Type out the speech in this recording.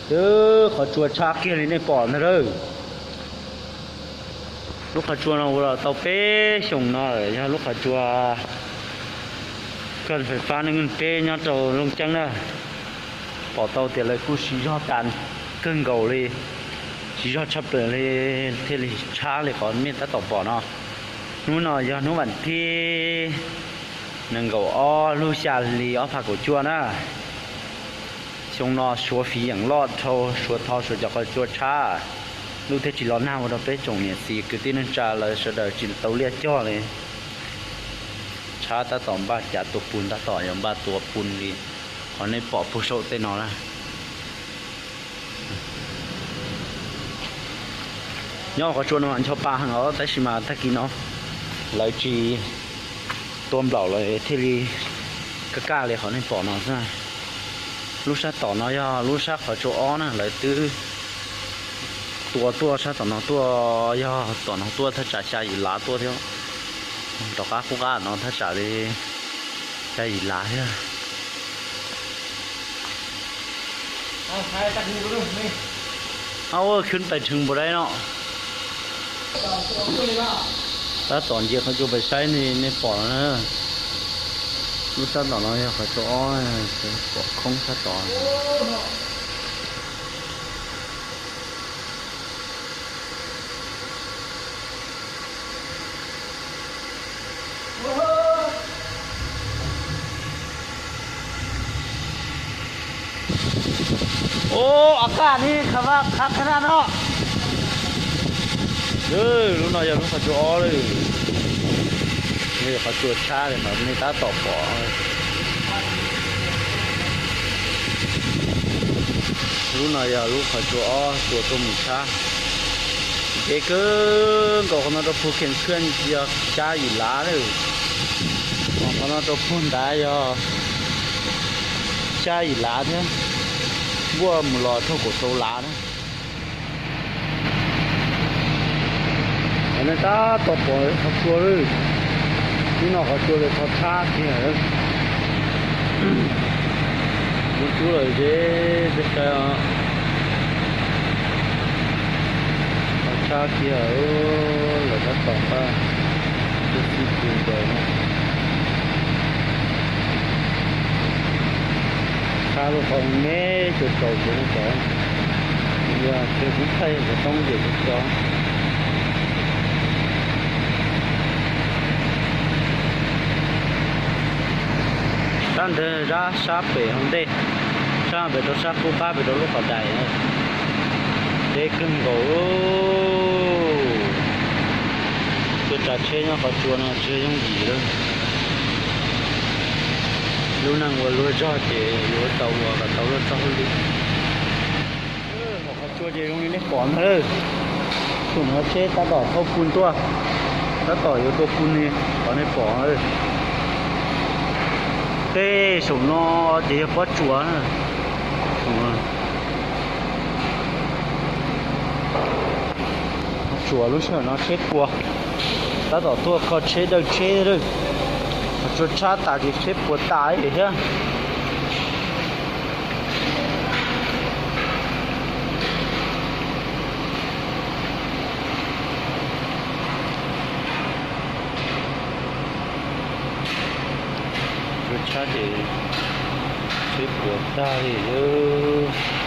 Twb qhov tsua tshab kiag li nej pom ntag lawm. Lub qhov tsua no ua los tau peb xyoos no lawm, yog lub qhov tsua koj fais fab neej peb nyob rau Looj Ceeb na. Pom tau tias lawv kuj siv zog tas kawg nkaus li, siv zog tshaj plaws li, thiaj li tshab li qhov nej tab tom pom no. Hnub no yog hnub vas thib nees nkaum ob lub xya hli ob phav kaum cuaj na. Xyoo no Suav fiv yeem loj dhau, Suav tho Suav cov qhov tsua tshab, ntuj thiaj tsis los nag ua rau peb tsoom niam txiv kwv tij neej tsa lawv sawv daws tsis tau liaj cog li. Tshab tab tom npaj cav tua pun, tab tom yuav npaj tua pun li qhov nej pom puag saum tej no na. Nyob qhov tsua no ncho pa heev os, tab sis mas tag kis no lawv tsis tua nplaum lawm thiaj li kaj kaj li qhov nej pom no xwb. Lub sab tom no yog lub sab qhov tsua ob na, lawv twb tua tuaj sab tom no tuaj, yog tom no tuaj thaj tsam xya yim lav tuaj thiab. Tom qab qub qab no thaj tsam li xya yim lav thiab. Ab, khwb pais rhees npaum dai no. Tab tom nce qhov tsua pais saib nej pom no na. Lub sab tom no yog qhov tsua ob, pom khoob sab tod. Ub, av qaj ni khav vaj qhab qhab naj no. Lub no yog lub qhov tsua ob lawm. Qhov tsua tshab li qhov nej tab tom pom. Lub no yog lub qhov tsua ob tua tuaj mus tshab. Ntev kawg nkaus, qhov no rau puag Khees Khwj yog xya yim lav lawm. Qhov no rau puag nrad yog xya yim lav thiab, npuaj mus los dhau kaum rau lav na. Nej tab tom pom qhov tsua lawm. Hnub no qhov tsua lawv tho tshab kiag lawm. Kuv cub lawm ces peb saib os. Tho tshab kiag lawm, lawv tab tom npaj tub txib pw ntawd na. Tshab lub qhov me tsaus tsaus ces no cov, yog tseg kub thaij cov roob ces cov. Sab ntawd zab sab pem hauv ntej, sab pem rau sab qub qab pem rau lub qhov dais. Deb kawg nkaus. Tuaj tsav tsheb nyob qhov tsua no tsis yooj yim lawm. Lub neej ua luag zog ces yuav tau ua kom tau luag txoj hauj lwm. Qhov tsua ces zoo li nej pom ntag lawm. Thaum no tsheb tab tom thauj pun tuaj, tab tom yuav tua pun li qhov nej pom. Tej saum no ces yog pob tsuas na. Tsuas lub sij hawm no tsheb puas, tab tom tuaj kho tsheb dawj tsheb lawm. Qhov tsua tshab tas ces tsheb puas tas li thiab. Tsua tshab ces tsheb puas tag li lawm.